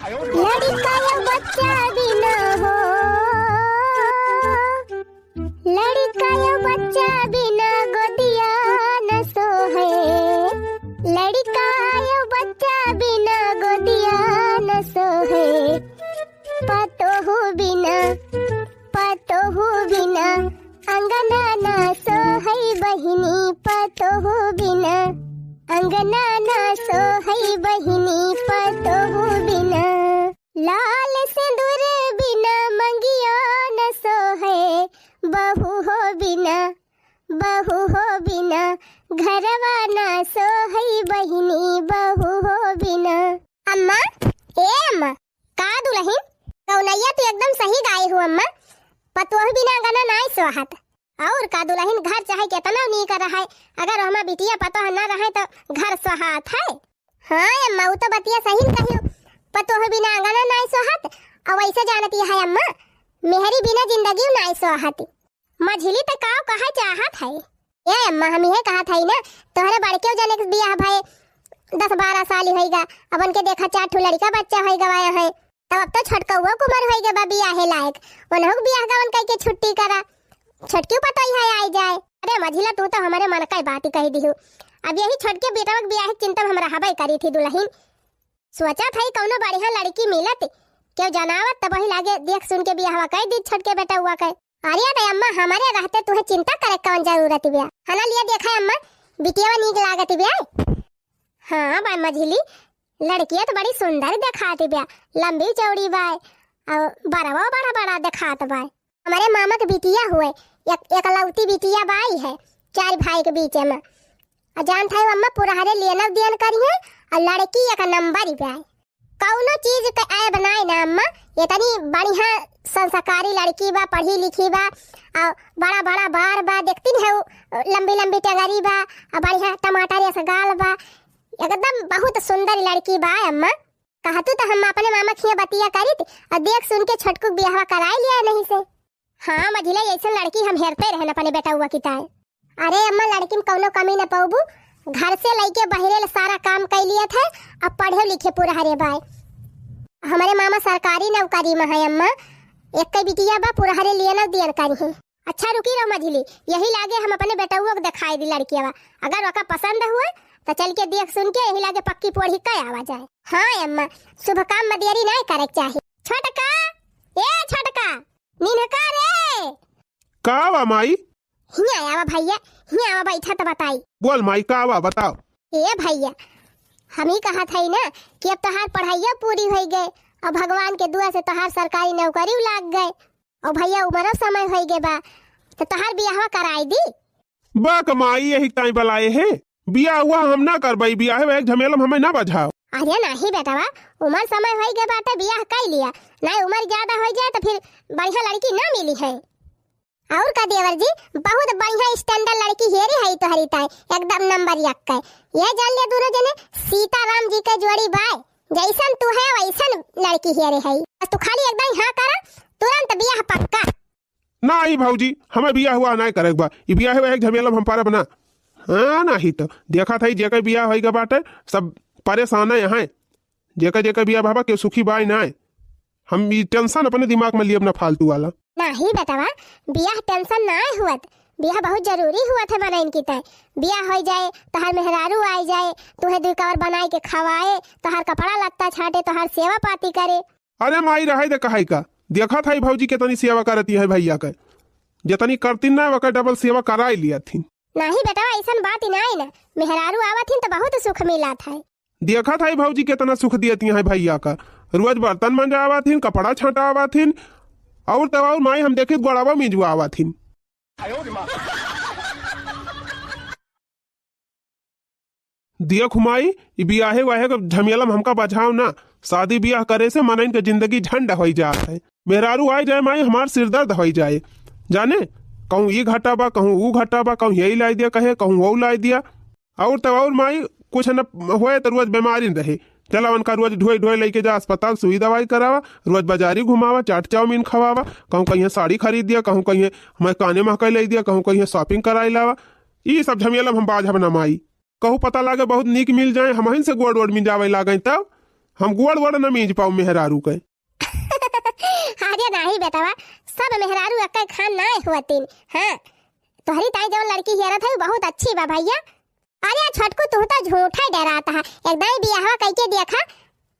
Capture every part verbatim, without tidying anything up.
लड़िका या बच्चा बिना हो, लड़िका या बच्चा बिना गोदिया न सोहे, लड़िका या बच्चा बिना गोदिया न सोहे, पतोहू बिना, पतोहू बिना अंगना ना सोहै बहिनी पतोहू बिना, अंगना ना सोहै बहिनी पतोहू बिना। लाल सिंदूर बिना मंगिया न सोहै बहू हो बिना, बहू हो बिना घरवा ना सोहै बहिनी बहू हो बिना। अम्मा, ए अम्मा, का दुलहिन, गौनैया तू एकदम सही गाए हो अम्मा। पतोह बिना अंगना नाय सोहात। और का दुलहिन, घर चाहे केतना नीक रहै, अगर ओहमा बिटिया पतोह ना रहै तो घर सोहात है? हाँ अम्मा, उ तो बतिया सही न कहियो, पतोह बिना अंगना नाय सोहात। और वैसे जानती है अम्मा, मेहरी बिना जिंदगी नाय सोहात। मझिली त काव कहे चाहत है? ए अम्मा, हम इहे कहत हई ना, तोहरे बड़के जने के बियाह भए दस बारह साल होइगा, अब उनके देखा चार ठो लड़िका बच्चा होइ गवाया है, तब अब तो छोटकउआ के उमर होइगा बा बियाहे लायक, उन्हों के बियाह गवन कइके छुट्टी करा, छोटकी पतोहिया आई जाए। अरे मझिला, तू तो हमरे मन का बात ही कही दिहू। अब यही छोटके बेटवा के बियाह के चिंता में हम रहबे करी थी दुलहिन। सोचत हई कौनो बढ़िया लड़की मिलत, केहू जनावत, तब वही लागे देख सुन के बियाहवा कइ दी छोटके बेटउआ के। अरे त अम्मा, हमरे रहते तुहे चिंता करे कौन जरूरत बिया? हना लिए देखा अम्मा, बिटियावा नीक लागत बिया। हाँ बाय मझिली, लड़किया तो बड़ी सुंदर देखात बिया, लंबी चौड़ी बाय, और बरवा बड़ा बड़ा देखात बाय। हमरे मामा के बिटिया हुए, एक, एकलौती बिटिया बाई है, चार भाई के बीच में। और जानत है अम्मा, पुरहरे लेनव देन करिहे, और लड़की एक नंबर बाय। कौनो चीज के ऐब नाय ना अम्मा, इतनी बढ़िया संस्कारी लड़की बा, पढ़ी लिखी बा, और बड़ा बड़ा बार बा, देखती नहीं है, लंबी लंबी टंगरी बा, और बढ़िया टमाटर जस गाल बा, एकदम बहुत सुंदर लड़की बा अम्मा। कहतू तो हम अपने मामा खिया बतिया करित, और देख सुन के छोटकू के बियाहवा कराई लिया नहीं से। हाँ मझिला, ऐसन लड़की हम हेरते रहन अपने बेटउआ की ताय। अरे अम्मा, लड़की में कौनो कमी न पउबू, घर से लइके बहिरे ले सारा काम कइ लियत है, अब पढ़े लिखे पुरहरे बाय। हमरे मामा सरकारी नौकरी में है अम्मा, एक बिटिया बा, पुरहरे लेनव देन करिहे। अच्छा रुकी रहो मझिली, यही लागे हम अपने बेटउआ के देखाई दी लड़कियावा, अगर ओका पसंद हुआ तो चल के देख सुन के यही लागे पक्की पोढ़ी कइ आवा जाए। हाँ अम्मा, शुभ काम में देरी नाय करे के चाही। छोटका, ए छोटका, निन्हका रे। का बा माई? हियाँ आवा भैया, हियाँ आवा, बैठा त बताई। बोल माई, का बा, बताओ। ए भैया, हम ही कहत हई ना कि अब तोहार पढ़ाइया पूरी होइ गए, अब भगवान के दुआ से तोहार सरकारी नौकरी लाग गए, और भैया उमरो समय होइ गए बा, तो तोहार बियाहवा कराई दी। बा क माई, यही ताई बलाए है, बियाह हुआ हम ना करबई, बियाह हुआ एक झमेला में हमें ना बझाओ। अरे नाही बेटवा, उमर समय होइ गए बाटे, बियाह कइ लिया, नहीं उमर ज्यादा होइ जाए तो फिर बढ़िया लड़की ना मिली है। और का देवर जी, बहुत बढ़िया standard लड़की हेरी है तोहरी ताई, एकदम नंबर एक के। ये जान ले दोनों जने सीताराम जी के जोड़ी बाय, जैसन तू है वैसन लड़की हेरे है। बस तू खाली एकदम हाँ करा, तुरंत बियाह पक्का। नाही भौजी, हमें बियाह हुआ नाय करे के बा। ई बियाह हुआ एक झमेला में हम पारब ना। हाँ, नाही तो देखत हई जेकर बियाह होई के बाटे, सब परेशान है यहाँ। जेकर जेकर बियाह बाबा, केहू सुखी बाय नाय। हम ई tension अपने दिमाग में लियब ना फालतू वाला। नाही बेटवा, बियाह tension नाय हुअत, बियाह बहुत जरूरी हुअत है मनइन की तय। बियाह होई जाए, तोहार मेहरारू आई जाए, तुहे दुई कवर बनाए के खवाए, तोहार कपड़ा लत्ता छाटे, तोहार सेवा पाती करे। अरे माई, रहे दे, कहाई का? देखत हई भौजी केतनी सेवा करती है भैया के, जेतनी करती ना, ओकर double सेवा कराई लिया थी। नाही बेटवा, ऐसन बात ही नाही ना, मेहरारू आवत हिन तो बहुत सुख मिलत है। देखत हई भौजी केतना सुख दियती है भैया का, रोज बर्तन मंजावत हिन, कपड़ा छटावत हिन, और तब और माई हम देखित गोड़वा मिंजवावत हिन। देख माई, ई बियाहे वाहे के झमेला में हमका बझाव ना। शादी बियाह करे से मनइन के जिंदगी झंड होई जात है। मेहरारू आइ जाए माई, हमार सिरदर्द होई जाए। जाने, कहूँ ई घाटा बा, कहूँ ऊ घाटा बा, कहूँ यही लाई दिया कहे, कहूँ वो लाई दिया। और तब और माई, कुछ न होए तो रोज बीमारी रहे। चला उनका रोज ढोए ढोए लेके जा अस्पताल, सुई दवाई करावा, रोज बाजारी घुमावा, चाट चाउमीन खवावा, कहूँ कहीं साड़ी खरीद दिया, कहूँ कहीं हमें काने महकाई लाई दिया, कहूँ कहीं shopping कराई लावा। ई सब झमेला में हम बाझब ना माई। कहूँ पता लागे बहुत नीक मिल जाए, हमहिन से गोड़ वोड़ मिंजावे लागे तब। हम गोड़ वोड़ न मीज पाऊ मेहरारू के। अरे नाही बेटवा, सब मेहरारू एक्कै खान नाय होतिन। हाँ, तोहरी ताई जौन लड़की हेरत है, बहुत अच्छी बा भइया। अरे छोटकू, तू तो झूठै डेरात हा। एक दाईं बियाहवा कइके देखा,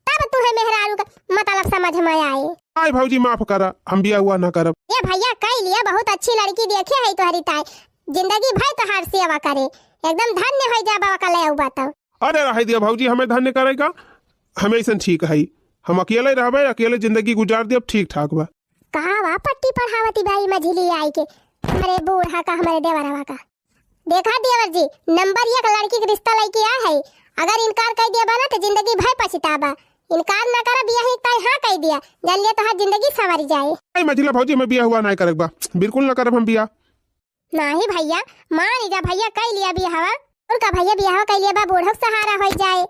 तब तुहैं मेहरारू का मतलब समझ में आए। आय भौजी, माफ करा, हम बियाहवा ना करब। ए भइया, कइ लिया, बहुत अच्छी लड़की देखे है तोहरी ताई, जिंदगी भर तोहार सेवा करे, एकदम धन्य होइ जाबा ओका लइ आउबा तउ। अरे रहै दिया भौजी, हमें धन्य करै का, हमें अइसन ठीक है, हम अकेले रहबै, अकेले जिंदगी गुजार देब, ठीक ठाक बा। का वा पट्टी पढ़ावती बाई मझिली आई के, हमरे बूढ़ा का, हमरे देवरवा का। देखा देवर जी, नंबर एक लड़की के रिश्ता लइके आ है, अगर इनकार कइ देबा ना त जिंदगी भर पछताबा। इनकार ना करब, यही ताई हाँ कइ दिया, जान लिया तोहार जिंदगी संवर जाए। ए मझिला भौजी, हमें बियाहवा नाय करब बा, बिल्कुल ना करब हम बियाह। नाही भइया, मान जा भइया, कइ लिया बियाहवा। और का भइया, बियाहवा कइ लिया बा, बूढ़ो के सहारा होइ जाए,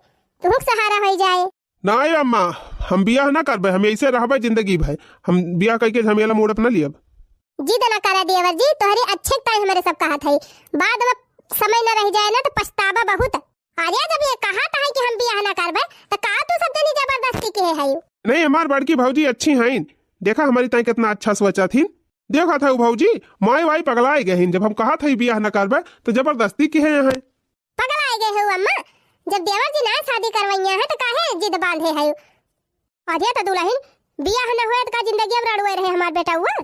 तुहू के सहारा होइ जाए। नाय अम्मा, हम बियाह ना करबै, हम ऐसे रहबै जिंदगी भर। हम बियाह कइके झमेला में उड़प ना लियब। जिद ना करा देवर जी, तोहरे अच्छे के ताई हमरे सब कहत है। बाद में समय न रह जाए ना त पछताबा बहुत। अरे जब ये कहत है कि हम बियाह ना करबै, त का तू सब जनी जबरदस्ती किहे है? नहीं, हमार बड़की भौजी अच्छी हईन। देखा हमरी ताई कितना अच्छा सोचत हिन। देखत है भौजी, माई वाई पगलाए गए हिन। जब हम कहत है बियाह ना करबै, त जबरदस्ती किहे हैं। पगलाए गए हो अम्मा, जब देवर जी ना शादी करवइया है त काहे जिद बांधे है? अरे त दुलहिन, बियाह न होए त का जिंदगी अब रड़ुए रहे हमार बेटउआ?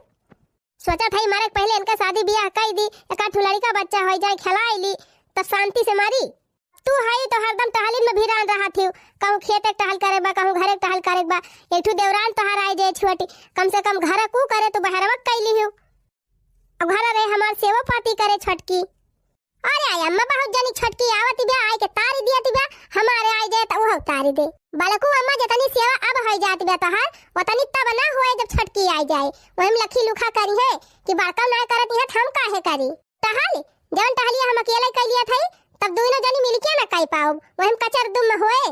सोचत है मरे के पहिले इनका शादी बियाह कइ दी, एक आध ठो लड़िका बच्चा होइ जाए, खेलाइ ली, तब शांति से मरी। तू हई तो हरदम टहलिन में भिरान रहत हिउ, कहूँ खेते के टहल करे बा, कहूँ घरे के टहल करे बा। एक ठो देवरान तोहार आइ जाए छोटी, कम से कम घर कू करे, तू बहरवा कइ लिहिउ। अब घर रहे हमार सेवा पाती करे छोटकी। अरे आई अम्मा, बहुत जनी छोटकी आवत बिया, आइ के तारी दियत बिया, हमारे आइ जाए त उहो तारी दे। बलकू अम्मा, जतनी सेवा अब होइ जात बिया तोहार, ओतनी तब ना होए जब छोटकी आइ जाए। वही में लखी लुखा करिहैं कि बड़का ना करत इहाँ त हम काहे करी। टहल, जवन टहलिया हम अकेले कइ लियत हई, तब दुइनो जनी मिलके ना कइ पाउब, वही में कचर दुम होए।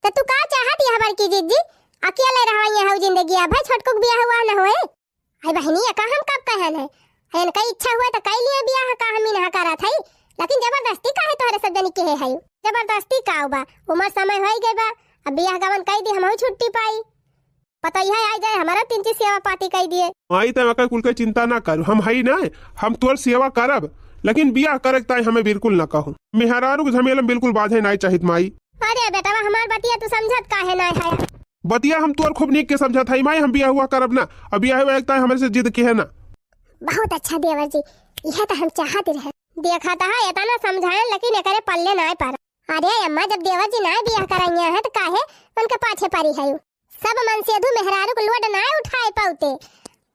त तू का चाहत यह बड़की जिज्जी? अकेले रहवइया हऊ जिंदगी, अब है छोटकू के बियाह हुआ न होए। आई बहिनी, एका हम कब कहन है? इनका इच्छा हुए त कइ लिए बियाह, का हम इनहा करत हई? लेकिन जबरदस्ती काहे तोहरे सब जनी किहे हई? जबरदस्ती का बा? उमर समय होइ गए बा, अब बियाह गवन कइ दी, हमहू छुट्टी पाई। पतोहिया आइ जाए, हमारा तीन चीज सेवा पाती कइ दिए। माई, तै एकर कुल के चिंता ना करू, हम हई ना, हम तोर सेवा करब, लेकिन बियाह करे के ताई हमें बिल्कुल ना कहू। मेहरारू के झमेला में बिल्कुल बाझे नाई चाहित माई। अरे बेटवा, हमार बतिया तू समझत काहे नाई है? बतिया हम तोर खूब नीक के समझत हई माई, हम बियाह हुआ करब ना, अब बियाह हुआ एक ताई हमरे से जिद किहे ना। बहुत अच्छा देवर जी, यह तो हम चाहत रहे। देखा तो है, इतना समझाएं लेकिन एकरे पल्ले नाई पड़ा। अरे अम्मा, जब देवर जी नाई बियाह कराइया है तो काहे उनके पाछे पड़ी है? सब मनसेधू मेहरारू के लोड नाय उठाए पाउते।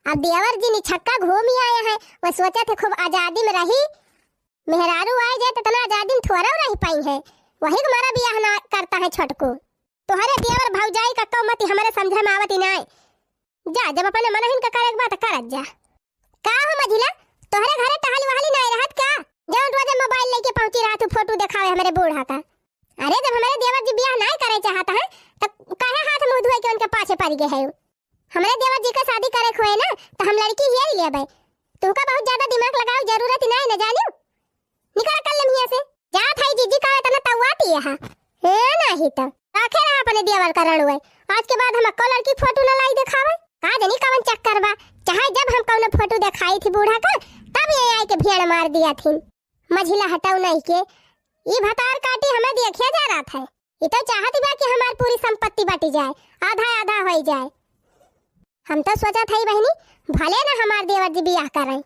अब देवर जी निछक्का घूमी आए हैं, वह सोचत है खूब आजादी में रही। मेहरारू आए जाए त इतना आजादी में थोड़ा रह पाई है, वही के मारा बियाह ना करता है छोटकू। तोहरे देवर भौजाई का कम मती हमरे समझे में आवत ही नाय। जा, जब अपने मनहिन का करे के बा त करत जा। का हो मझिला, तोहरे घरे टहली वहली नाय रहत का? जौन रोजे मोबाइल लेके पहुंची रहत हूँ फोटो देखावे हमरे बूढ़ा का। अरे, जब हमरे देवर जी बियाह नाय करे चाहत हैं, त काहे हाथ मुंह धोए के उनके पाछे पड़ गए है? हमरे देवर जी का शादी करे के होए ना, त हम लड़की हेर लेबे। तुमका बहुत ज्यादा दिमाग लगावे जरूरत ही नाय, न जानियो। निकल कर ले हियां से। जात है जीजी का इतना तौआती है। हे नाही त। राखे रहा अपने देवर का रणुए। आज के बाद हम अक्को लड़की फोटो न लाई देखावे। का जानी कवन चक्कर बा। चाहे जब हम कौनो फोटो देखाई थी बूढ़ा का, तब ये आई के भेड़ मार दिया थी। मझिला हटाऊ नहीं के। ई भतार काटी हमें देखिया जा रहा था। ई तो चाहत बा कि हमार पूरी संपत्ति बटी जाए, आधा आधा होई जाए। हम तो सोचत हई बहिनी, भले ना हमार देवर जी बियाह करे।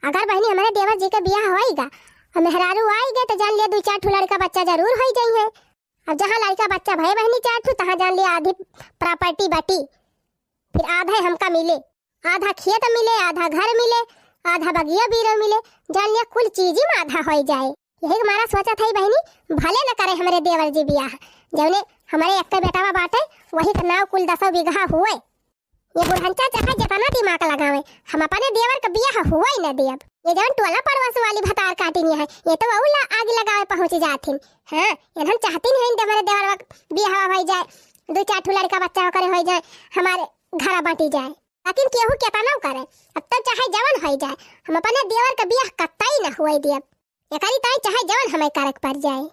अगर बहिनी हमरे देवर जी के बियाह होई गा और मेहरारू आई गए तो जान लिया दो चार ठो लड़का बच्चा जरूर होई जाई है। अब जहाँ लड़का बच्चा भय बहिनी चार ठो, तहाँ जान लिया आधी प्रॉपर्टी बटी, फिर आधा हमका मिले, आधा खेत मिले, आधा घर मिले, आधा बगिया बीरो मिले, जान लिया कुल चीज ही में आधा होई जाए। यही के मारा सोचत हई बहिनी, भले न करे हमरे देवर जी बियाह, जौने हमरे एक बेटावा बाटे, वही के नाव कुल दसों बीघा हुए। ये बुढ़ंचा चाहे जितना दिमाग लगावे, हम अपने देवर के बियाह हुआ ही न दियब। ये जौन टोला पड़ोस वाली भतार काटिनी है, ये तो वहू ला आग लगावे पहुंच जाथिन। हाँ, ये हम चाहती नहीं है कि हमारे देवर बियाह हो जाए, दो चार ठो लड़का बच्चा करे हो जाए, हमारे घर बांटी जाए। लेकिन केहू केतना करे, अब तो चाहे जवन हो जाए, हम अपने देवर के बियाह कतई न हुए दियब। एकरी ताई चाहे जवन हमें करे के पड़ जाए।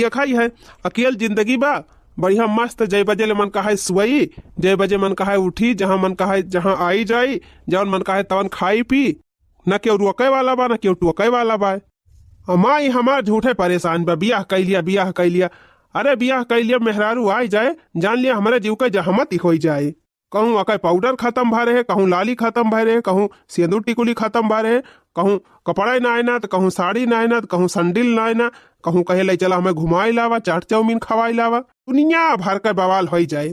ये खाई है, अकेल जिंदगी बा, बढ़िया मस्त, जय बजे ले मन कहाय सुवई, जय बजे मन कहाय उठी, जहाँ मन कहाय जहाँ आई जाई, जवन मन कहाय तवन खाई पी, न केहू रोके वाला बा, न केहू टोके वाला बा। अमाई हमार झूठे परेशान बा, बियाह कइ लिया, बियाह कइ लिया। अरे बियाह कइ लिया, मेहरारू आई जाए, जान लिया हमरे जीव के जहमत ही होई जाए। कहूँ अकय पाउडर खतम भा रहे, कहूँ लाली खतम भा रहे, कहूँ सेंदूर टिकुली खतम भा रहे, कहूँ कपड़ा ही नाय ना, त कहूँ साड़ी नाय ना, त कहूँ संडिल नाय ना, कहूँ कहे ले चला हमें घुमाई लावा, चाट चाउमीन खवाई लावा। दुनिया भर के बवाल होई जाए।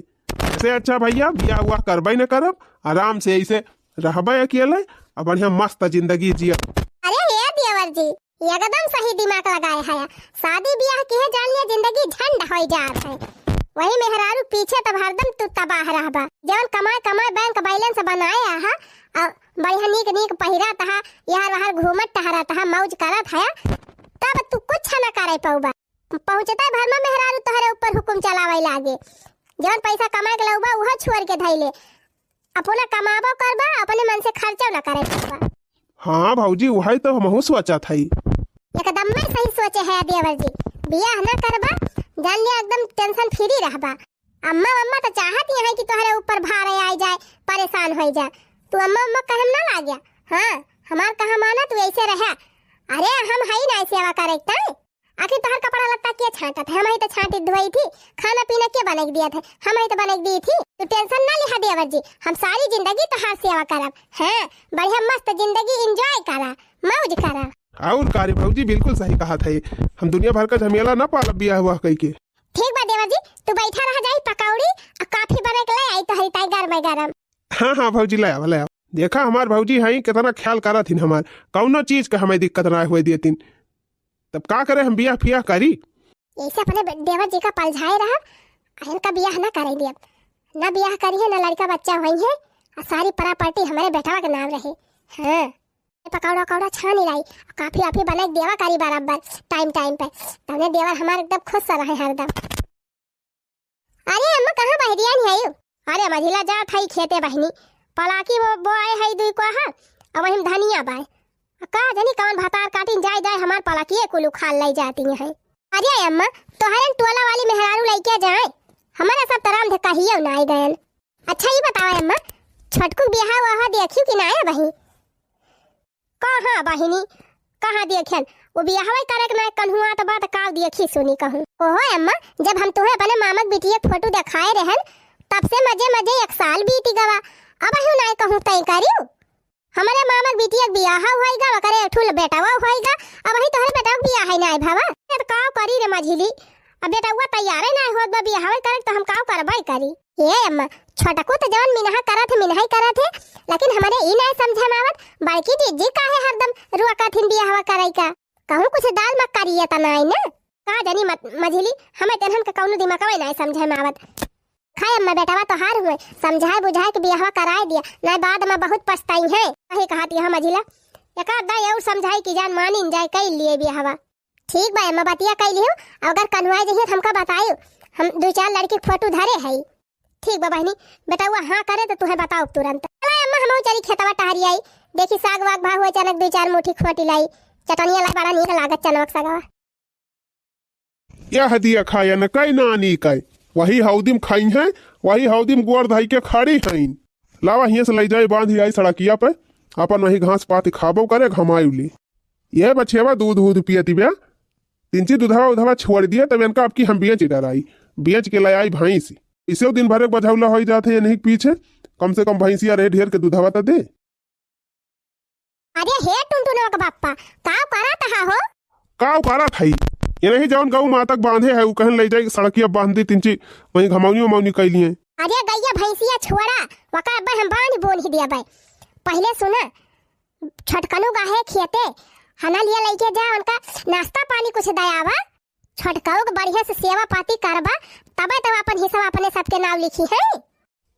ऐसे अच्छा भइया, बियाह उआह करबे न करब, आराम से ऐसे रहबे अकेले, आ बढ़िया मस्त जिंदगी जियब। अरे हे देवर जी, एकदम सही दिमाग लगाए है। शादी बियाह किहे जान लिया, जिंदगी झंड होई जात है। वही मेहरारू पीछे तब हरदम तू तबाह रहबा। जवन कमाए कमाए बैंक बैलेंस बनाए आहा, और बढ़िया नीक नीक पहिरत हा, यार वहार घूमत टहरत हा, मौज करत है, तब तू कुछ न करे पउबा। पहुँचते भर में मेहरारू तोहरे ऊपर हुकुम चलावे लागे। जवन पैसा कमाए के लउबा, उहो छोड़ के धइले। अपना कमाबो करबा, अपने मन से खर्चो न करे पउबा। हाँ भौजी, वही तो हमहू सोचत हई। एकदम में सही सोचे है देवर जी, बियाह न करबा, जान लिया एकदम टेंशन फ्री रहबा। अम्मा, अम्मा तो चाहत ही है कि तोहरे ऊपर भार आई जाए, परेशान होई जा। तू अम्मा, अम्मा कहे में ना लाग्या। हाँ, हमार कहा माना, तू ऐसे रहा। अरे हम हई ना सेवा करे के, आखिर तोहर कपड़ा लत्ता के छांटत है? हम ही तो छांटी धोई थी। खाना पीना के बने के दिया थे? हम ही तो बने के दी थी। तू टेंशन ना लिहा देवर जी, हम सारी जिंदगी तोहार सेवा करब। हाँ, बढ़िया मस्त जिंदगी एंजॉय करा, मौज करा। और का रे भौजी, बिल्कुल सही कहा था। हम दुनिया भर का झमेला ना पालब बियाह हुआ कई के। ठीक बा देवर जी, तू बैठा रह जाई, पकौड़ी आ कॉफी बना के ले आई तोहरी ताई गरम गरम। हाँ हाँ भौजी, ले आवा, ले आवा। देखा हमार भौजी हई, कितना ख्याल करत हिन हमार, कौनो चीज का हमें दिक्कत ना हुए देतिन। तब का करे, हम बियाह फियाह करी? ऐसे अपने बे-, देवर जी का पलझाए रहब, आ इनका बियाह ना करे दियब। ना बियाह करी है, ना लड़का बच्चा होई है, आ सारी प्रॉपर्टी हमारे बेटवा के नाम रहे। हाँ, ये पकौड़ा उकौड़ा छानी लाई, आ कॉफी ऑफी बना के देवा करी बराबर टाइम टाइम पे, तबने देवर हमारे एकदम खुश रहे हरदम। अरे अम्मा, कहाँ बहरिया नहीं आयु? अरे मझिला, जात हई खेते बहिनी, पलाकी वो बोआए हई दुई कोहा, अब वही में धनिया बाय। का जानी कवन भतार काटिन जाए जाए हमार पलाकिए कुल उखाड़ लई जाती हैं। अरे अम्मा, तोहरन टोला वाली मेहरारू लइके जाए, हमारा सब तराम धे कहियो ना आए गयन। अच्छा ये बताओ अम्मा, छोटकू बियाह वहा देखियो कि ना आए बही? कहाँ बहिनी, कहाँ देखेन? वो बियाहवा करे के ना कन्हुआ त बात का देखी सुनी कहूँ। ओहो अम्मा, जब हम तुहे अपने मामा के बिटिया के फोटो देखाए रहन, तब से मजे मजे एक साल बीती गवा। अब अहियो नाय कहूँ तय करियो। हमरे मामा के बिटिया के बियाह होइगा, ओकरे एक ठो बेटावा होइगा, अब वही तोहरे बेटावा के बियाह है नाय भावा। ये त का करी रे मझिली, अब बेटावा तैयारे नाय होत बा बियाहवा करे, त हम का करबै करी? ए अम्मा, छोटकू त जवन मिनहा करत है, मिनहा ही करत है, लेकिन हमरे ई नाय समझे में आवत, बड़की जीजी काहे हरदम रुआ कथिन बियाहवा करे का? कहूँ कुछ दाल में करिए त नाय न? का जानी मत-, मझिली, हमें तेनहन के कौनो दिमागवा नाय समझे में आवत। खाए अम्मा, बेटवा तोहार हुए, समझाए बुझाए के बियाहवा कराए दिया, नाय बाद में बहुत पछताई है। कहे कहत यहाँ मझिला, एक आध दाई और समझाई कि जान मानिन जाए, कई लिए बियाहवा। ठीक बा अम्मा, बतिया कई लियो, अगर कन्हुआए जइहे त हमका बतायो, हम दुई चार लड़की के फोटो धरे हई। ठीक बा बहिनी, बेटवा हाँ करे त तुहे बताओ तुरंत। चला अम्मा, हमहू चली खेतवा टहरी आई, देखी साग वाग भा हुए, अचानक दुई चार मुठी खोटी लाई, चटनिया लाई, बड़ा नीक लागत चनवा के सगवा। यह दिया खाया न कई नानी कई, वही हौदी में खाई है, वही हौदी में गोड़ धई के खड़ी हईन। लावा हियां से लई जाई, बांधी आई सड़किया पे, अपन वही घास पाती खाबो करे, घमाई उली। ये बछेवा दूध उध पियती बा, तिनची दूधवा उधवा छोड़ दिया, तब इनका अब की हम बेच डराई, बेच के ले आई भैंस। इसे दिन भर एक बझौला होई जात है इन्हीं के पीछे, कम से कम भैंसिया रहे ढेर के दूधवा त दे। अरे हे टुनटुनवा के बाप्पा, काव करत हा हो? काव करत हई? ये नहीं जौन गऊ माता के बांधे है, उ कहन ले जाई सड़किया बांध दी तिनची, वहीं घमौनी उमौनी कैली है। अरे गैया भैंसिया छोड़ा, वका अब्बे हम बांध बोन ही दिया बे। पहले सुना, छोटकनू गाहे खेते, हना लिया लइके जा, उनका नाश्ता पानी कुछ दयावा। छोटकऊ के बढ़िया से सेवा पाती करबा, तबे तो अपन हिस्सा अपने सबके नाव लिखी है।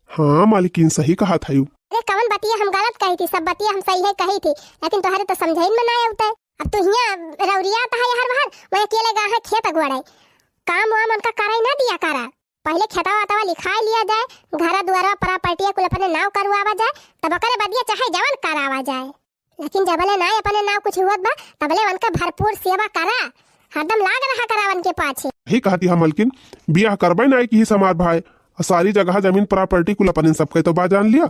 हाँ मालकिन, सही कहा था यू। अरे कवन बतिया हम गलत कही थी, सब बतिया हम सही है कही थी, लेकिन तोहरे तो समझाइन में ना आवते। अब तू हियाँ रौरिया तो है हर बार, मैं अकेले गाहे खेत गोड़े, काम वाम उनका करे ना दिया करा। पहले खेतवा वेतवा लिखाए लिया जाए, घर दुआरवा प्रॉपर्टिया कुल अपने नाव करवावा जाए, तब ओकरे बदिया चाहे जवन करावा जाए। लेकिन जबले नाय अपने नाव कुछ हुअत बा, तबले उनका भरपूर सेवा करा। हरदम लाग रहा करावन के पाछे। यही कहती है मलकिन, बियाह करबे नाई किहिस हमार भाई, और सारी जगह जमीन property कुल अपने सबके तो बा जान लिया,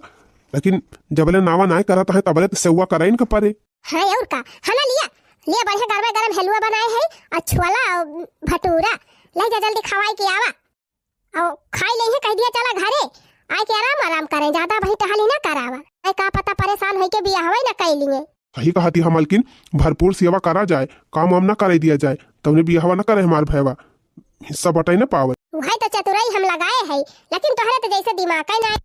लेकिन जबले नावा नाई करत है तबले तो सेवा करइन के परे। हाँ और का, है ना लिया, लिया बढ़िया गरमे गरम हलवा बनाए है और छोला और भटूरा, ले जा जल्दी खवाई के आवा। और खाई लेइहे, कह दिया चला घरे, आए के आराम आराम करें, ज्यादा वही टहली ना करावा। आए का पता परेशान होई के बियाहवे ना कई लिए। सही कहती है मलकिन, भरपूर सेवा करा जाए, काम वाम ना करे दिया जाए, तबने बियाहवा ना करे हमार भैवा, हिस्सा बटाई ना पावे। वही तो चतुराई हम लगाए है, लेकिन तोहरे तो जैसे दिमाग है ना।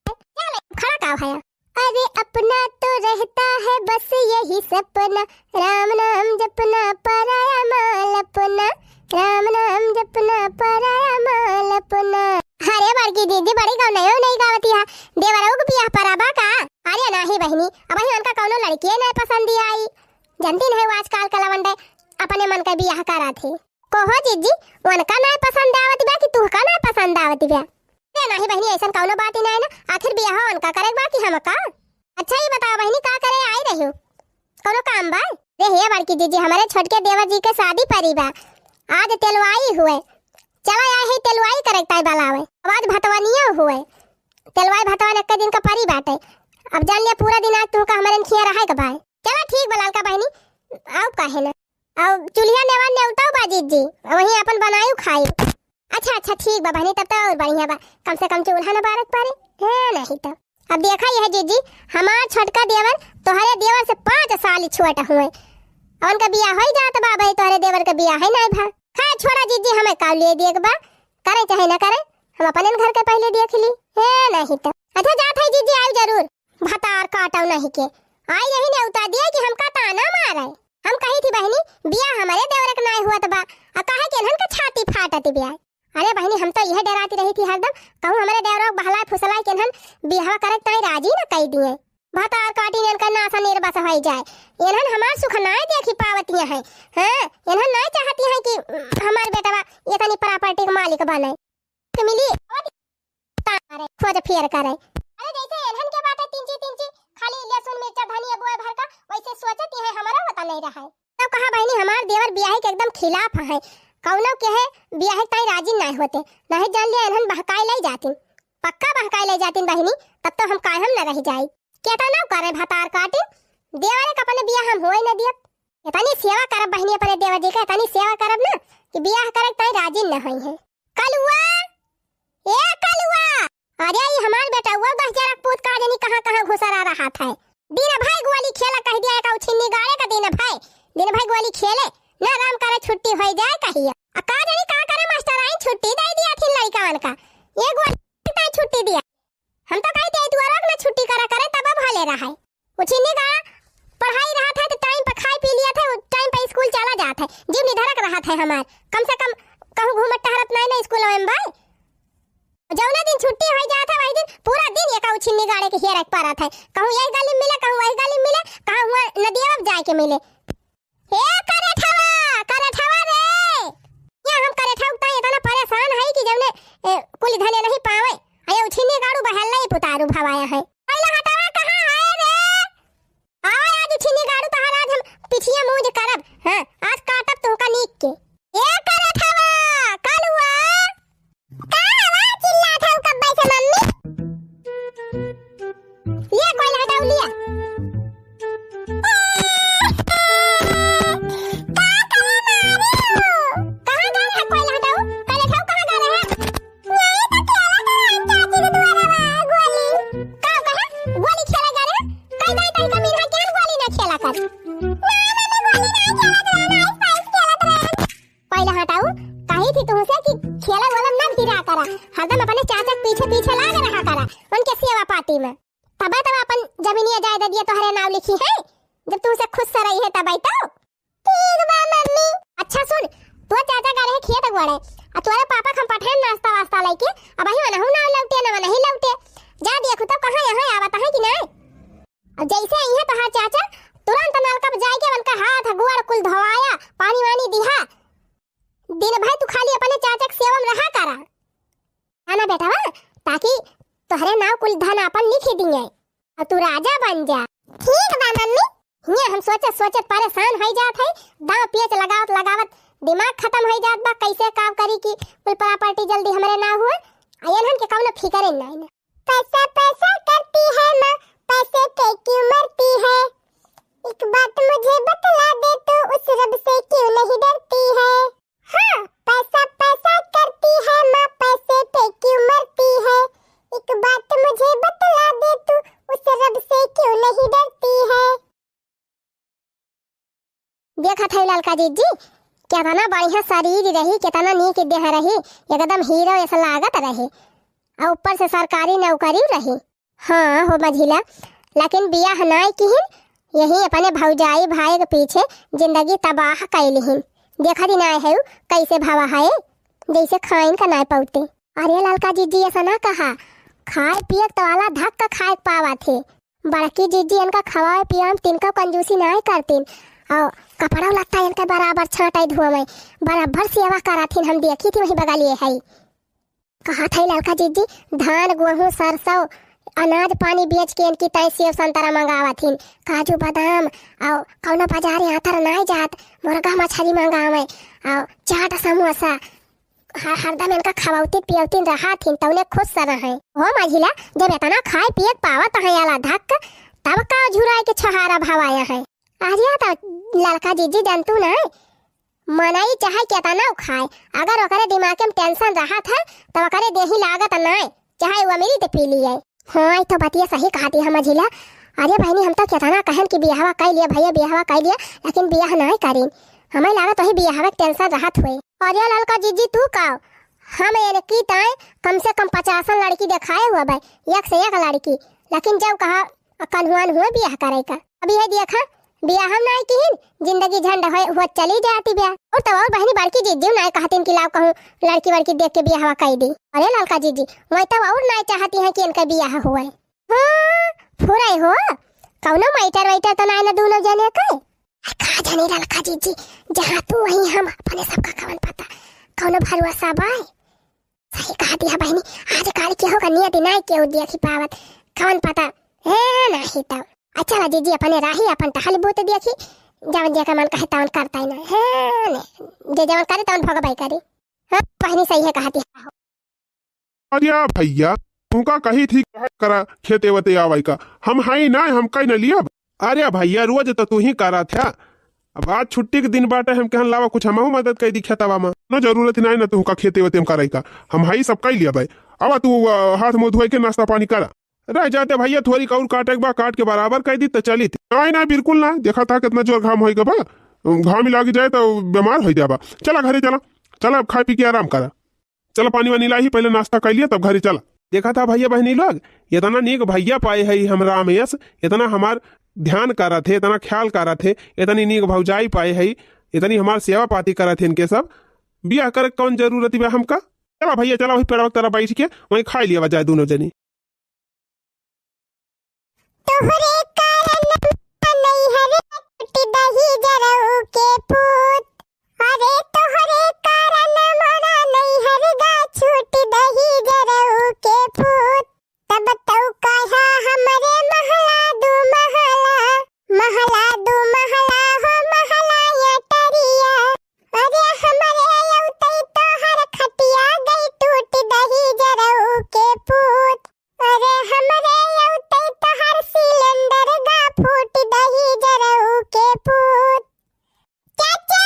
चल, खड़ा का है? अरे अपना तो रहता है बस यही सपना, राम नाम जपना पराया माल अपना, राम नाम जपना पराया माल अपना। अरे बड़की दीदी बड़ी गौ नहीं, नहीं गावती है, देवरऊ के बियाह पराबा का? अरे नाही बहिनी, अबही उनका कौनो लड़किए नहीं पसंद आई, जनती नहीं वो आजकल का लवंडे अपने मन का बियाह करा थे। कहो जीजी, उनका नाय पसंद आवत बा कि तुहका नाय पसंद आवत बा? ए नाही बहिनी, ऐसन कौनो बात ही नाय ना। आखिर बियाह उनका करे बा कि हमका? अच्छा, ये बताओ बहिनी, का करे आई रही हो? कौनो काम बा? रे हे बड़की जीजी, हमारे छोटके देवर जी के शादी परी बा। आज तेलवाई हुए। चला आए है तेलवाई करे ताई बलावे। अब आज भतवनियो हुए। तेलवाई भतवन एक दिन का परी बाटे। अब जान लिया पूरा दिन आज तुहका हमारे खिया रहे के बा। चला ठीक बा ललका बहिनी, आओ काहे ना। और चूल्हा नेवा नेवताऊ बा जीजी, वहीं अपन बनायू खाई। अच्छा, अच्छा, ठीक बा बहिनी, तब तो और बढ़िया बा, कम से कम चूल्हा न बारक पड़े। हाँ, नहीं तो। अब देखा यह जीजी, हमार छोटका देवर तोहरे देवर से पाँच साल छोट हुए, और उनका बियाह हो ही जात बा, भाई तोहरे देवर का बियाह है नहीं भा। खैर छोड़ा जीजी, हमें का लिए दिए के बा, करे चाहे ना करे, हम अपने घर के पहले देख ली। है नहीं तो। अच्छा जात है जीजी, आयु जरूर। भतार काटव नहीं के। आई यही नेवता दिए कि हमका ताना मारे। हम कही थी बहिनी, बियाह हमारे देवरे के नाय हुआ त बा, आ काहे के इन्हन के छाती फाटत बिया। अरे बहिनी, हम तो यह डराती रही थी हरदम, कहूँ हमारे देवरे के बहलाए फुसलाए के इन्हन बियाह करे ताई राजी न कई दिए। भतार काटी इन्हन का नासा निर्बस होई जाए। इन्हन हमार सुख नाय देखी पावतिया है। हाँ, इन्हन नाय चाहती है कि हमार बेटवा इतनी property के मालिक बने। के मिली, अरे खोज फेर करे। अरे जैसे एनहन के बाटे तिंची तिंची, खाली लहसुन मिर्चा धनिया बोए भर का, वैसे सोचत ही है हमारा पता नहीं रहा है। तब कहा बहिनी हमार देवर बियाहे के एकदम खिलाफ है, कौनो के है बियाहे ताई राजी नहीं होते, नहीं जान लिया एनहन बहकाए ले जातिन, पक्का बहकाए ले जातिन बहिनी, तब तो हम कायम न रह जाई। केतना करे भतार काटिन, देवरे के अपने बियाह हम होए न दियब। इतनी सेवा करब बहिनी अपने देवर जी के, इतनी सेवा करब ना कि बियाह करे ताई राजी न होई है। कलुआ, ए कलुआ, अरे ई हमार बेटउआ दस जरा पूत का जनी कहाँ कहाँ घुसरा रहा था। दिन भर गोली खेला कह दिया, एक उछिन्नी गाड़े का दिन भर, दिन भर गोली खेले, ना राम करे छुट्टी हो जाए कहिया। आ का जनी का करे मास्टर आई छुट्टी दे दिया थी लड़का का, ये गोली का छुट्टी दिया। हम तो कही थे तू रोक ना छुट्टी करा करे तब भले रहा है। उछिन्नी का पढ़ाई रहा था तो time पर खाई पी लिया था, time पर स्कूल चला जात है, जिम निधरक रहा था हमार, कम से कम कहूँ घूमत टहरत नहीं ना स्कूल में भाई। जौना दिन छुट्टी हो जात है वही दिन पूरा दिन एका उछिन्नी गाड़े के हेरक पड़त है, कहूँ यही गली में मिले, कहूँ वही गली में मिले, कहाँ हुआ नदिया में जाए के मिले। ए करठवा, करठवा रे, या हम करठवा उतना इतना परेशान है कि जौने ए, कुल धने नहीं पावे, अये उछिन्नी गाड़ू बहल नहीं पुतारू भवाया है। पहला हटवा कहाँ है रे? आवा आज उछिन्नी गाड़ू तोहार आज हम पिठिया मूंज करब। हाँ, आज काटब तुहका नीक के। ए करठवा, कलुआ। का हवा चिल्लात हऊ कब्बे से मम्मी? लिया कोइला हटाऊ, लिया। का करे मारू? कहाँ गए है कोइला हटाऊ? पहले खाऊ कहाँ गए है? यही तो खेला था चाची के दुआरा बा, गोली। का कहे? गोली खेला जा रहे? कई दाई तनका मिला के गोली ना खेला कर। ना, मम्मी, गोली ना खेलत रहे, ना, ice पाइस खेलत रहे। पहले हटाऊ, कही थी तुमसे कि खेला वाला ना भिड़ा करा, हरदम अपने चाचा के पीछे पीछे लाग रहा करा, उनके सेवा पाती में। तबे तब अपन जमीनिया जायदादिया तोहरे नाव लिखी है, जब तुमसे खुश से रही है तबे तो। ठीक बा मम्मी। अच्छा सुन, तोर चाचा गए रहे खेत गोड़े, आ तोरे पापा के हम पठाए नाश्ता वास्ता लेके, अब वही वनहु ना लौटे, ना वनही लौटे। जा देखू तो कहाँ यहाँ आवत है कि नहीं? अब जैसे आई है तोहार चाचा, तुरंत नलका पे जाए के उनका हाथ गोड़ कुल धोवाया, पानी वानी दिहा। दिन भर तू खाली अपने चाचा के सेवा में रहा करा। है ना बेटवा, ताकि तोहरे नाव कुल धन आपन लिख दिए और तू राजा बन जा। ठीक बा मम्मी। हियाँ हम सोचत सोचत परेशान होइ जात है, दाँव पेच लगावत लगावत दिमाग खतम होइ जात बा, कैसे काम करी कि कुल प्रॉपर्टी जल्दी हमरे नाव हुए, आ एनहन के कौनो फिकरे नाई ना। पैसा पैसा करती है माँ, पैसे पे क्यों मरती है? एक बात मुझे बतला दे तू, उस रब से क्यों नहीं डरती है? हाँ, पैसा पैसा करती है माँ, पैसे पे क्यों मरती है? एक बात मुझे बतला दे तू, उस रब से क्यों नहीं डरती है? देखत है ललका जिज्जी, केतना बढ़िया शरीर रही, केतना नीक देह रही, एकदम हीरो ऐसा लागत रही। आ ऊपर से सरकारी नौकरी रही। हाँ हो मझिला, लेकिन बियाह नाय किहिन, यही अपने भौजाई भाई के पीछे जिंदगी तबाह कैलिहिन। देखत ही नाय है उ कैसे भवा है, जैसे खाइन का नाय पौते। अरे ललका जिज्जी, ऐसा ना कहा, खाए पिए तो वाला धक्का खाए पावा थे। बड़की जिज्जी इनका खवाए पियाम तिनको कंजूसी नाय करतीन, और कपड़ा लत्ता इनका बराबर छांटाई धोवे, बराबर सेवा करथिन। हम देखी थी वही बगलिए है। कहत है ललका जिज्जी, धान, गेहूं, सरसों, अनाज पानी बेच के इनकी ताई सेव संतरा मंगावत हिन, काजू बादाम, और कौनो बाजारे आतर नाय जात, मुर्गा मछली मंगावे, और चाट समोसा, ह-, हरदम इनका खवौती पियौती रहत हिन, तौने खुश स रहे। हो मझिला, जब इतना खाए पिए के पावत है आला धक, तब का झुराए के छहारा भवाया है? अरे तो ललका जिज्जी, जानतू ना, मनई चाहे केतना खाए, अगर ओकरे दिमाग में टेंशन रहत है, तब ओकरे देही लागत नाय, चाहे वो अमृत पी लिए। हाँ, ई तो बतिया सही कहती है मझिला। अरे बहनी, हम तो केतना कहन कि बियाहवा कइ लिया भैया, बियाहवा कइ लिया, लेकिन बियाह नाय करीन। हमें लागत वही बियाहवा के टेंशन रहत हुए। अरे ललका जिज्जी, तू का, हम इनकी ताए कम से कम पचासन लड़की देखाए हुआ भाई, एक से एक लड़की, लेकिन जब कहा आ कन्हुआन हुए बियाह करे का। अभी है देखा, बियाह हम नाय किहिन, जिंदगी झंड होए, हुआ चली जाती बियाह। और तब और बहनी बड़की जिज्जी नाय कहतीन कि लाओ कहूँ लड़की वड़की देख के बियाहवा कई दी। अरे ललका जिज्जी, वही तब और नाय चाहती हैं कि इनका बियाह हुए। हाँ, फुराई हो, कौनो मैटर वैटर तो नाय ना दोनों जने के। आ का जानी ललका जिज्जी, जहाँ तू वहीं हम, अपने सबका कवन पता, कौनो भरोसा बाय। सही कहा दिया बहनी, आजकल केहू का नियत नाय केहू देखी पावत, कौन पता। ए, नाही तो। अच्छा ला जीजी, अपने राही अपन टहल बूत देखी, जवन जेकर मन कहे तवन करता ही ना। हाँ, ने, जे जवन करे तवन भोगबई करी। हाँ, बहनी सही है कहा दिया। अरे भैया, तू का कही थी करा खेते वते आवई का, हम हाई ना, हम कई न लिया। अरे भैया, रोज तो तू ही करा था। अब आज छुट्टी के दिन बाटे, हम कहन लावा कुछ हमहू मदद कर दी खेतवा में। कोनो जरूरत नहीं ना तुहका खेते वेते में करे का, हम हई सब कर लिया भाई। अब तू, अ, हाथ मुंह धोए के नाश्ता पानी करा। रह जाते भैया, थोड़ी और काटे के बा, काट के बराबर कर दी तो चली थी। नहीं, नहीं, बिल्कुल ना। देखा था कितना जोर घाम होई गबा, घाम लाग जाए तो बीमार हो जाबा। चला घरे चला, चला अब खाए पी के आराम करा। चला पानी वानी लाही, पहले नाश्ता कर लिया तब घरे चला। देखा था भैया बहनी लोग, इतना नीक भैया पाए है हम रामेश, इतना हमार ध्यान करत है, इतना ख्याल करत है, इतनी नीक भौजाई पाए है, इतनी हमार सेवा पाती करत है इनके सब। बियाह करे के कौन जरूरत बा हमका? चला भैया चला, वही पेड़वा के तरफ बैठ के वहीं खा लिया जाए दोनों जनी। तोहरे कारण नैहर छूट दही जरऊ के पूत। अरे तोहरे कारण मोरा नैहर गा छूट दही जरऊ के पूत। तब तौ कहा हमरे महला दू महला, महला दू महला हो महला या टरिया। अरे हमरे औतई तोहर खटिया गई टूट दही जरऊ के पूत। अरे हमरे औतई तोहर सिलेंडर गा फूट दही जरऊ के पूत। चाचा,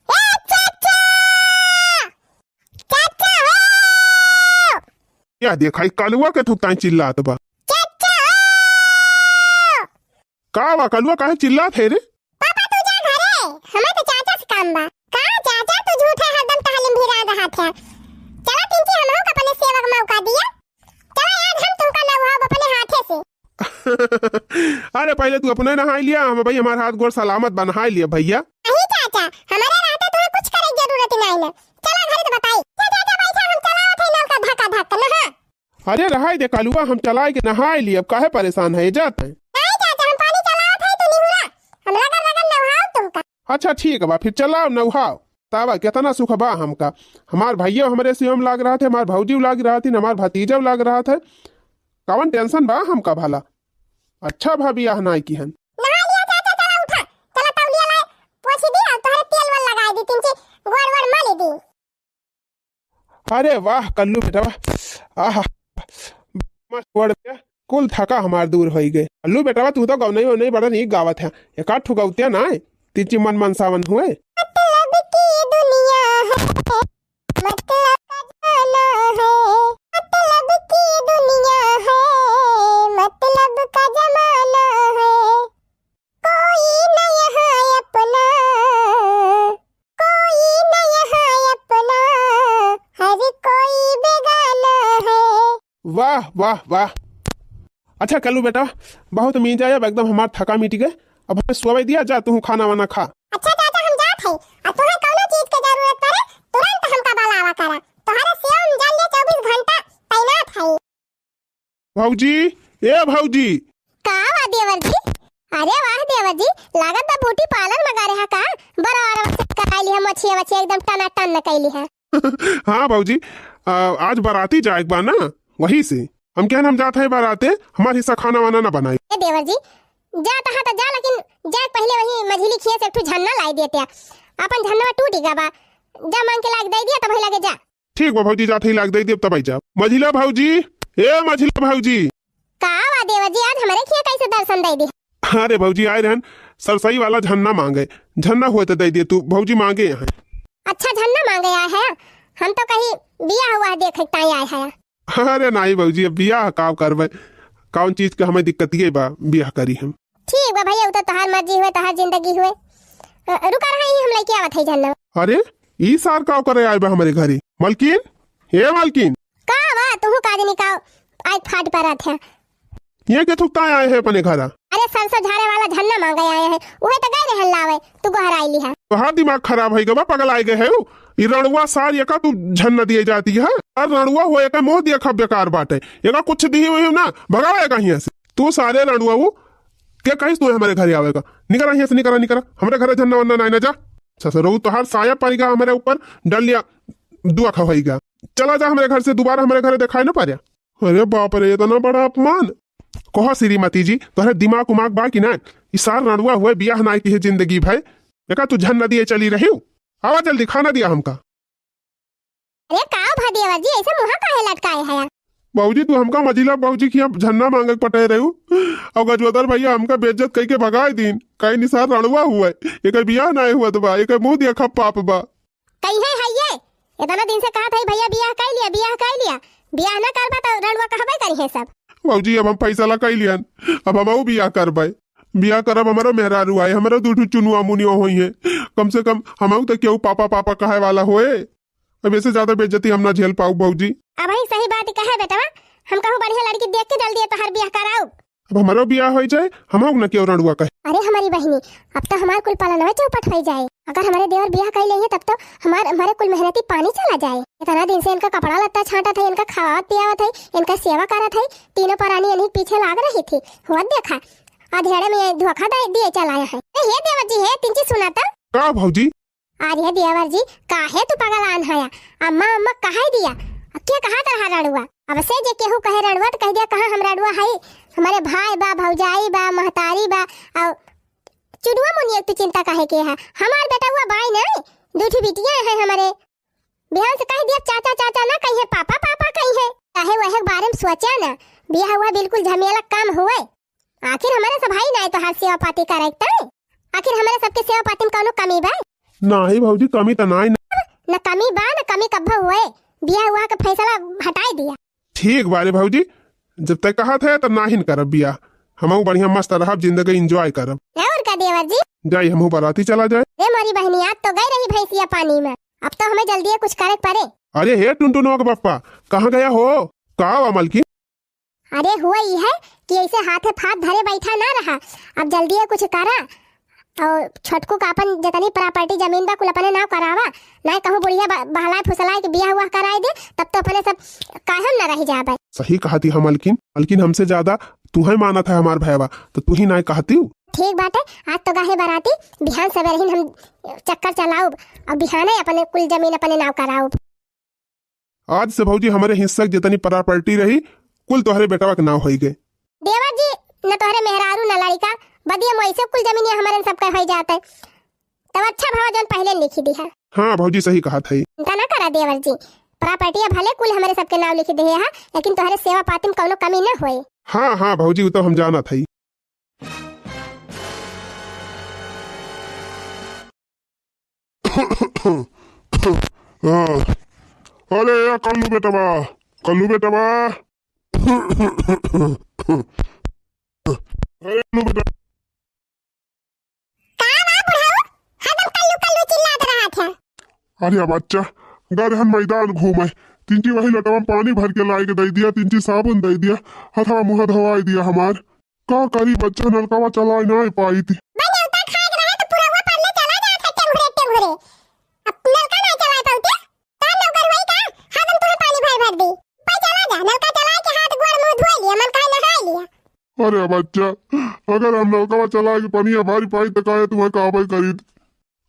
ए चाचा, चाचा हो। या देखा, ई कलुआ के थुकताई चिल्लात बा। चाचा हो। का बा कलुआ, काहे चिल्लात है रे? पापा, तू जा घरे, हमें तो चाचा से काम बा। का चाचा, तू झूठे हरदम टहलिम भिरा रहा था। चला पिंकी, हमहू का अपने सेवक मौका दिया। चला आज हम तुमका नहवाब अपने हाथे से। अरे पहले तू अपने नहाई लिया, हम भाई हमार हाथ गोड़ सलामत बा, नहाई लिया भैया। नहीं चाचा, हमारे रहते तुम्हें कुछ करे की जरूरत ही नहीं ना। चला घरे तो बताई। जा चाचा बैठा, हम चलावत है नल का धक्का धक्का नहा। अरे रहाई दे कलुआ, हम चलाए के नहाए ली, अब काहे परेशान है, जात है। नहीं चाचा, हम पानी चलावत है, तू निहुरा, हम रगड़ रगड़ नहाओ तुमका। अच्छा ठीक बा, फिर चलाओ नहाओ। तावा कितना सुख बा हमका, हमार भैया हमरे सेवा में लाग रहा थे, हमार भौजी लाग रहा थी, हमार भतीजा लाग रहा थे, कवन टेंशन बा हमका भला। अच्छा भाभी, आह नाई किहन। नहा लिया चाचा, गोड़ वोड़ मली दी। अरे वाह कल्लू बेटवा, आहा, मस्त गोड़ पे कुल थका हमार दूर होई गए। कल्लू बेटवा, तू तो गौनई वौनई बड़ा नीक गावत है, एक आध ठो गौतिया ना है, तिची मन मनसावन हुए। मतलब की दुनिया है, मतलब का जमाना है, मतलब की दुनिया है, मतलब का जमाना है। कोई न यहाँ अपना, कोई न यहाँ अपना, हर कोई बेगाना है। वाह, वाह, वाह। अच्छा कल्लू बेटा, बहुत मीजा है, अब एकदम हमार थका मिट गए। अब हमें सोवे दिया, जा तू खाना वाना खा। अच्छा चाचा, हम जात हई। अब तोहे कौनो चीज के जरूरत पड़े, तुरंत हमका बुलावा करा। तोहरे सेवा में जान ले चउबीस घंटा तैनात हई। भौजी, ए भौजी। का बा देवर जी? अरे वाह देवर जी, लागत बा ब्यूटी पार्लर में गए रहा का? बड़ा आराम से कराई लिहा मछिया वछिया, एकदम टनाटन न कैली है। हाँ भौजी, आ, आज बाराती जाए के बा ना, वही से हम कहन हम जात है बाराते, हमार हिस्सा खाना वाना ना बनाई। ए देवर जी, जा तहाँ तो जा, लेकिन जाए के पहले वही मझिली खिया से एक ठो झन्ना लाई देते। अपन झन्ना टूट गया बा, जा मांग के लाग दे दिया तब लगे जा। ठीक बा भौजी, जात ही लाग दे देब तब आई जा। मझिला भौजी, ए मझिला भौजी। का बा देवर जी, आज हमरे खिया कैसे दर्शन दे दी? अरे भौजी आए रहन सरसई वाला झन्ना मांगे, झन्ना होए तो दे दे तू, भौजी मांगे यहाँ। अच्छा झन्ना मांगे आए है, हम तो कहीं बिया हुआ देखे ताई आए है। अरे नाई भौजी, अब बियाह का करबे, कौन चीज के हमें दिक्कतिये बा, बियाह करी हम। ठीक बा भैया, उ तो तोहार मर्जी हुए, तोहार जिंदगी हुए। अ, रुका रहा, ई हम लेके आवत है झन्ना। अरे, ई सार का करे आए बा हमरे घरे? मलकिन, हे मलकिन। का बा, तुहू का जनी का आज फाट परत है? ये के थुकता आए है अपने घरा? अरे, सरसों झारे वाला झन्ना मांगे आए है, उहे तो गए रहन लावे, तू गोहराई लिहा। तोहार दिमाग खराब है गवा, पगलाए गए है उ। ई रणुआ सार एका तू झन्ना दिए जाती है। अरे रणुआ हो, एका मोह दिया खा बेकार बाटे। एका कुछ दिए हुए ना, भगावे एका हियां से। तू सारे रणुआ हो, के कहिस तू हमरे घरे आवेगा? निकरा हियां से, निकरा, निकरा। हमरे घरे झन्ना वन्ना नाई ना जा। ससुरऊ तोहार साया परिगा हमरे ऊपर, डलिया दुआ खवाईगा। चला जा हमरे घर से, दोबारा हमरे घरे देखाई ना पार्या। अरे बाप रे, इतना बड़ा अपमान। कहो श्रीमती जी, तोहरे दिमाग उमाग बा कि ना? ई सार रणुआ हुए, बियाह नाई की है जिंदगी भर। एका तू झन्ना दिए चली रही हूँ। आवा जल्दी, खाना दिया हमका। अरे का भा देवर जी, ऐसे मुँह काहे लटकाए है? बाबूजी, तू हमका मझिला बाबूजी की यहाँ झन्ना मांगे के पटे रहू, और गजोदर भैया हमका बेइज्जत कई के भगाए दीन। कहीं निसार रणुआ हुआ है, एकर बियाह ना हुआ तो बा, एकर मुंह दिया खप पाप बा। कहीं है, है ये? इतना दिन से कहत है भैया बियाह कर लिया, बियाह कर लिया, बियाह ना करबा तो रणुआ कहबे करी है सब। बाबूजी, अब हम फैसला कर लियन, अब हम बियाह करबे, बियाह करब, हमारा मेहरारू आए, हमारा दू ठो चुनुआ मुनिया होई है, कम से कम हम तो क्यों पापा पापा कहे वाला होए। अब ऐसे ज्यादा बेइज्जती हम ना झेल पाऊ भौजी। अब ही सही बात कहे बेटवा, हम कहूँ बढ़िया लड़की देख के जल्दी तोहार बियाह कराऊ। अब हमारो बियाह हो जाए, हम ना क्यों रणुआ कहे। अरे हमारी बहनी, अब तो हमार कुल पालनवा चौपट हो जाए। अगर हमारे देवर बियाह कर लेंगे तब तो हमार, हमारे कुल मेहनती पानी चला जाए। इतना दिन से इनका कपड़ा लत्ता छांटत है, इनका खवावत पियावत है, इनका सेवा करत है, तीनों परानी इन्हीं पीछे लाग रही थी। हुआ देखा, अधेड़े में धोखा दे दिए चला आया है। ए, हे देवर जी, हे तिनची सुना तो। का भौजी? अरे देवर जी, काहे तू पगलान हया? अम्मा, अम्मा कहे दिया? अब के कहा तरह रणुआ? अब से जे केहू कहे रणुआ तो कह दिया कहाँ हम रणुआ हई? हमारे भाई बा, भौजाई बा, महतारी बा, और चुनुआ मुनिया तू चिंता काहे के है? हमार बेटउआ बाई नहीं, दू ठो बिटिया है हमारे। बिहान से कह दिया चाचा, चाचा ना कही है, पापा, पापा कही है। काहे वह के बारे में सोचा ना, बियाह हुआ बिल्कुल झमेला काम हुए। आखिर हमारे सब भाई ना है तोहार सेवा पाती करे तय। आखिर हमारे सबके सेवा पाती में कौनो कमी बा? नाही भौजी, कमी तो नाही ना। न कमी बा, न कमी कब्बो हुए। बियाह हुआ के फैसला हटाई दिया। ठीक बा रे भौजी, जब तय कहा थे तब नाहिन करब बियाह। हमहू बढ़िया मस्त रहब, जिंदगी enjoy करब। और का देवर जी? जाई हमहू बाराती चला जाए। रे मोरी बहनी, आज तो गई रही भैंसिया पानी में, अब तो हमें जल्दी कुछ करे के पड़े। अरे हे टुनटुनवा के पप्पा, कहाँ गया हो? का हुआ मलकिन? अरे हुआ ई है कि ऐसे हाथे फाथ धरे बैठा ना रहा, अब जल्दी कुछ करा। और छोटकू का अपन जितनी property जमीन बा कुल अपने नाव करावा, ना कहूँ बुढ़िया ब-, बहलाए फुसलाए के बियाह हुआ कराए दे, तब तो अपने सब कायम ना रह जाबे। सही कहती है मलकिन, मलकिन हमसे ज्यादा तुहे मानत है हमार भैया, तो तू ही ना कहती हूँ। ठीक बाटे, आज तो गाहे बाराती, बिहान सवेरे ही हम चक्कर चलाउब और बिहाने अपने कुल जमीन अपने नाव कराउब। आज से भौजी हमरे हिस्सा के जितनी property रही, कुल तोहरे बेटवा के नाव होई गए। देवर जी, न तोहरे मेहरारू न लड़का, बदिया मोइसे कुल जमीनिया हमरे सबके होई जाते। तब अच्छा भवा जौन पहले लिखी दी है। हाँ भौजी, सही कहत है। चिंता ना करा देवर जी, प्रॉपर्टी भले कुल हमरे सबके नाव लिख देहे हा, लेकिन तोहरे सेवा पाती में कौनो कमी ना होए। हाँ, हाँ भौजी, उ तो हम जानत हई। हाँ। अरे या कल्लू बेटवा, कल्लू बेटवा। अरे कल्लू बेटवा। का बा बुढ़ऊ? हरदम कल्लू कल्लू चिल्लात रहत है। अरे बच्चा, गए रहन मैदान घूमे, तिनची वही लोटवा में पानी भर के लाए के दे दिया, तिनची साबुन दे दिया, हथवा मुँह धोवाई दिया हमार। का करी बच्चा, नलकवा चलाए नाई पाइत। बा नेवता खाए के रहे तो पुरवा पड़ले चला जात है टेंगुरे टेंगुरे। अब नलका नाई चलाए पाउते? का नौकर हुई का? हरदम तुहे पानी भर भर दी। पै चला जा, नलका चलाए के हाथ गोड़ मुँह धोए लिया, मन कहे नहाए लिया। अरे बच्चा, अगर हम नलकवा चलाए के पनिया भर पाइत त काहे तुम्हें कहबे करीत?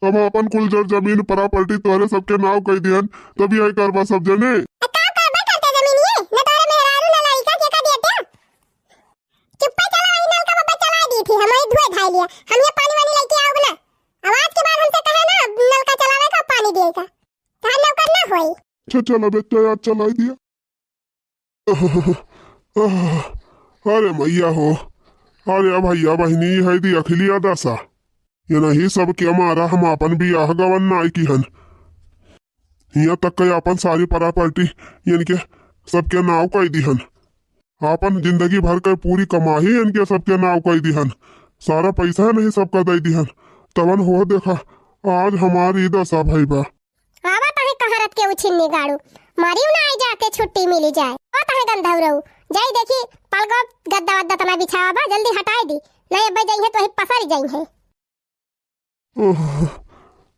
हम आपन कुल जर जमीन प्रॉपर्टी तोहरे सबके नाव कई दिहन, तब यही करबा सब जने। आ, का करबे करते जमीन ये? न तोहरे मेहरारू, न लइका, के का देते? चुप्पे चला, वही नलका बब्बा चला दी थी, हम वही धोए धाए लिया। हम ये पानी वानी लेके आउब ना। अब आज के बाद हमसे कहे ना, नलका चलावे का, पानी दिए का। तोहार नौकर ना होई। अच्छा चला बेटा, आज चलाई दिया। अरे मैया हो, अरे भैया बहिनी, है दी अखिलिया दशा। ये नहीं सबके मारा हम आपन बियाह गवन नाई किहन। हियाँ तक के आपन सारी प्रॉपर्टी इनके सबके नाव कई दिहन। आपन जिंदगी भर के पूरी कमाई इनके सबके नाव कई दिहन। सारा पैसा नहीं सबका दे दिहन। तवन हो देखा, आज हमारी दशा भई बा। आवा तहे कहाँ रत के उछिन्नी गाड़ू, मारियो ना आई जाके छुट्टी मिली जाए। आवा तहे गंधौरऊ, जाई देखी पलगो गद्दा वद्दा तना बिछावा बा, जल्दी हटाई दी, नहीं अब्बे जाई है तो वही पसरी जाई है। ओह,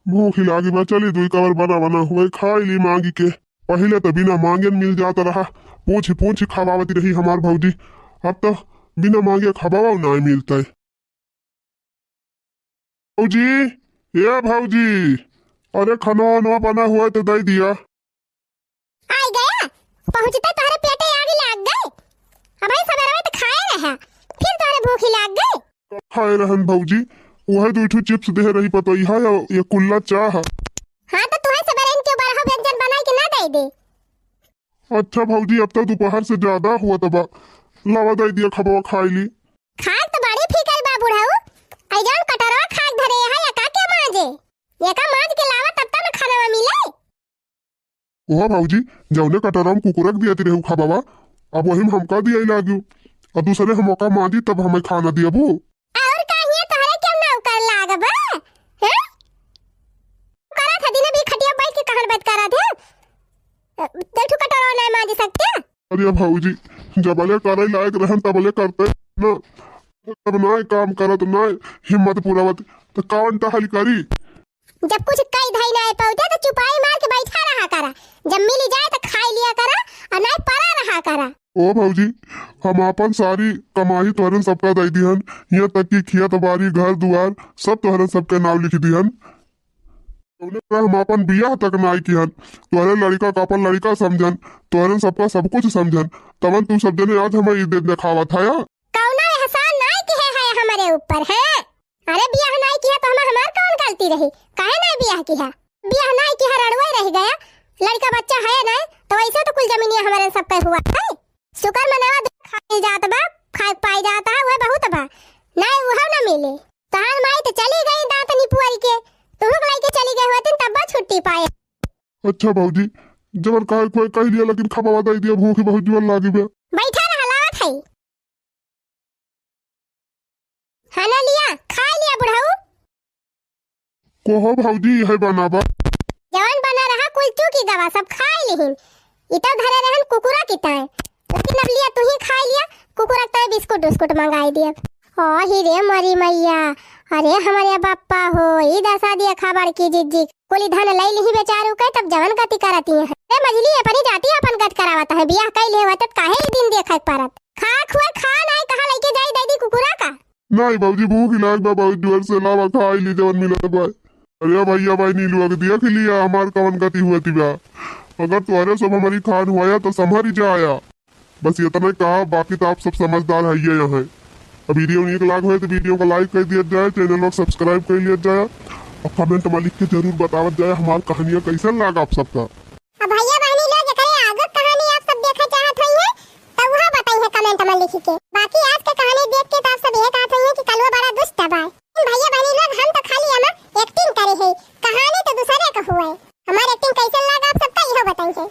भूख ही लागी बा, चली दुई कवर बना बना हुए खाई ली मांगी के। पहिले तो बिना मांगे मिल जात रहा, पूछ पूछ खवावत रही हमार भौजी, अब तो बिना मांगे खवावा ना मिलता है। भौजी, ए भौजी, अरे खाना वाना बना हुआ तो दे दिया। आई गया, पहुँचते तोहरे पेटे आग लाग गए। अबही सबेरवे तो खाए रहा, फिर तोहरे भूख लाग गए। खाए रहन भौजी, वह दो ठो चिप्स दे रही पतोहिया या ये कुल्ला चाह। हाँ तो तुहे सबेरे इनके बरहो व्यंजन बनाई के ना दे दे। अच्छा भौजी, अब तो दोपहर से ज्यादा हुआ तबा, लावा दे दिया खबवा खाई ली। खाक तो बड़ी फिकर बा बुढ़ऊ, आई जौन कटरवा खाक धरे है, एका के मांजे? एका मांज के लावा तब तब न खानवा मिले। ओह भौजी, जौने कटरवा में कुकुरक दिया ती रहू खबवा, अब वही में हमका दिया लागियो। और दूसरे हम ओका मांजी तब हमें खाना दियबू। और काहे तोहरे क्यों नौकर लागबा? हैं? करत है दिन भी खटिया बैठ के कहन बात करत है। दो ठो कटरवा ना मांज सकते? अरे भौजी, जबले करे लायक रहन तबले करते ना, जब ना काम करत ना हिम्मत पुरावत तो कौन टहल करी? जब कुछ कई धाई ना पाउते तो चुपाई मार के बैठा रहा करा, जब मिली जाए तो खाई लिया करा और ना परा रहा करा। ओ भौजी, हम आपन सारी कमाई तोहरन सबका दे दिहन, यहाँ तक कि खेत बाड़ी घर दुआर सब तोहरन सबके नाव लिख दिहन। जौने पर हम आपन बियाह तक नाई किहन, तोहरे लड़का का आपन लड़का समझन, तोहरन सबका सब कुछ समझन, तवन तू सब जने आज हमें ई दे देखावत हया। कौनो एहसान नाई किहे है हमरे ऊपर, हैं? अरे बियाह नाई किहा तो हम, हमार कौन गलती रही? काहे नाई बियाह किहा? बियाह नाई किहा, रड़ुए रह गया, लड़का बच्चा है नाई, तो वैसे तो कुल जमीनिया हमारे सब पे हुआ है। शुक्र मनावा दे खाए जात बा, खाए पाए जात है, वह बहुत बा। नाई वह ना मिले। तहार माई तो चली गई दांत निपुअर के, तुहू के लेके चली गई होती तब छुट्टी पाए। अच्छा भौजी, जबर काहे कोई कह दिया, लेकिन खबवा दे दिया, भूख बहुत जोर लागी बे। बैठा रहा, लावत है। खाना लिया, खाए लिया बुढ़ऊ। कोहो भौजी, यह बना बा। जवन बना रहा कुल चूकी गवा, सब खाए लिहिन। इतर धरे रहन कुकुरा की ताए, लेकिन अब लिया तू ही खाए लिया, कुकुरा के ताए बिस्कुट उस्कुट मंगाई दिया। ओ ही रे मरी मैया, अरे हमारे बापा हो, ई दशा दिया खबर की जिज्जी। कुली धन लई लिही बेचारू के, तब जवन गति करती है। ए मझली, अपनी जाति अपन गत करावत है, बियाह कई ले होत काहे ई दिन देखे के परत? खा खुए खा नाई, कहाँ लइके जाई दे दी कुकुरा का? नाई बाबूजी, भूख लाग बा बहुत जोर से, लावा खाई ली जवन मिलत बा। अरे भैया भाई नीलू, अग दिया खिलिया, हमार कवन गति हुआ ती बा? अगर तोहरे सब हमारी खान हुआ तो संभरी जाया। बस इतना ही कहा, बाकी तो आप सब समझदार है ये यहाँ। अब वीडियो नीक लाग होए तो वीडियो को लाइक कर दिया जाए, चैनल को सब्सक्राइब कर लिया जाए। अब comment मा लिख के जरूर बतावत जाए हमार कहानियाँ कैसन लाग आप सबका। अब भैया बहनी लोग, एकरे आगे कहानी आप सब देखे चाहत होइहे, तो वह बताइए comment मा लिख के। बाकी आज के कहानी देख के तो आप सब ये कहत होइहे कि कलुआ बड़ा दुष्ट बा। लेकिन भैया बहनी लोग, हम तो खाली एमा acting करे है, कहानी तो दूसरे का हुआ है। हमार acting कैसन लाग आप सबका, इहो बताइए।